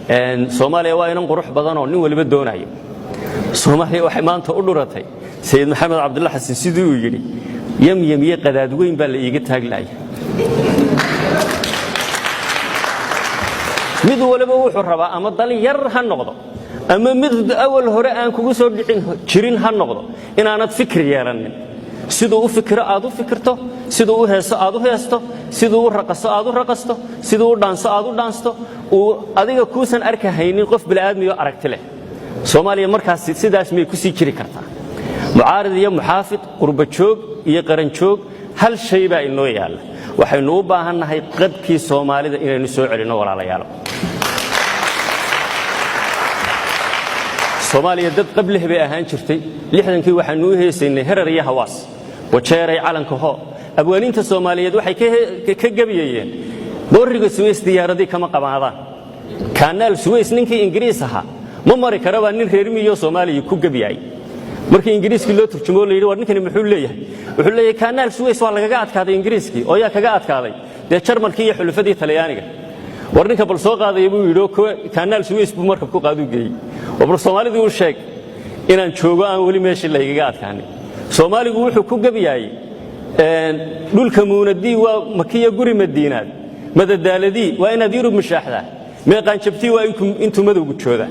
Soomaaliya waa inan qurux badanoo nin waliba doonayo. Soomaaliya waxay maanta u dhuratay, Sayid Maxamed Cabdulla Xasan sidii uu yidhi, yamyam iyo qadaad weyn baa la iiga taaglaya. Mid waliba wuxuu rabaa ama dal yar ha noqdo ama mid awal hore aan kugu soo dhicin jirin ha noqdo, inaanad fikir yeelanin. Siduu u fikiro aad u fikirto, siduu u heeso aad u heesto, siduu u raqaso aad u raqasto, siduu u dhaanso aad u dhaansto, uu adiga kuusan arkahaynin qof bini'aadmiyo aragti leh. Soomaaliya markaas sidaas miyay ku sii jiri kartaa? Mucaarid iyo muxaafid, qurbajoog iyo qaranjoog, hal shay baa inoo yaalla. Waxaynu u baahannahay qabkii Soomaalida inaynu soo celinno, walaalayaalo. Soomaaliya dad qableh bay ahaan jirtay. 60-kii waxaanu u heesaynay Herar iyo Hawaas, wajeeray calanka hoo. Abwaaniinta Soomaaliyeed waxay ka gebiyayeen boorriga Suweys diyaaradii kama qabaadaan, kaanaal Suweys ninkii Ingiriis ahaa ma mari karabaa nin reer miyo Soomaaliya ku gebyaay. Markii Ingiriiskii loo turjumo, la yidhi, "War ninkani muxuu leeyahay?" Wuxuu leeyahay, "Kaanaal Suweys waa lagaga adkaaday Ingiriiskii." Oo yaa kaga adkaaday? Dee Jarmalkii iyo xulufadii Talyaaniga. War ninka bal soo qaadaya buu yidhi, oo kaanaal Suweys buu markab ku qaaduu geeyey. Oo bal Soomaalidii u sheeg inaan joogo, aan weli meeshii laygaga adkaanin. Soomaaligu wuxuu ku gebyaayey, dhulka muunadii waa Makiya, guri Madiinaad madadaaladii waa inaad Yurub mushaaxdaa, meeqaanjabtii waa intuu madowgu joogaa.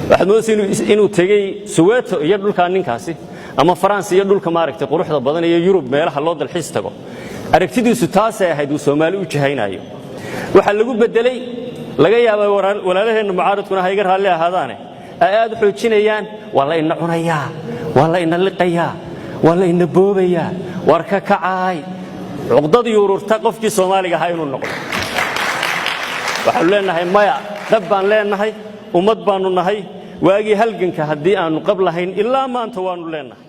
Waxaad moodaysa inuu tegey Suweeto iyo dhulkaa ninkaasi, ama Faransa iyo dhulka maaragtay quruxda badan iyo Yurub meelaha loo dalxiis tago. Aragtidiisu taasay ahayd uu Soomaali u jihaynayo. Waxaa lagu beddelay, laga yaabaa walaalaheenna mucaaradkuna ha iga raalli ahaadaane, ay aad u xoojinayaan, waa la ina cunayaa, waa la ina liqayaa, waa la ina boobayaa, war ka kacaay, cuqdad yuururta qofkii Soomaaliga ahaa inuu noqdo. Waxaanu leenahay maya, dhab baan leenahay, ummad baannu nahay. Waagii halganka haddii aannu qab lahayn, ilaa maanta waannu leenahay.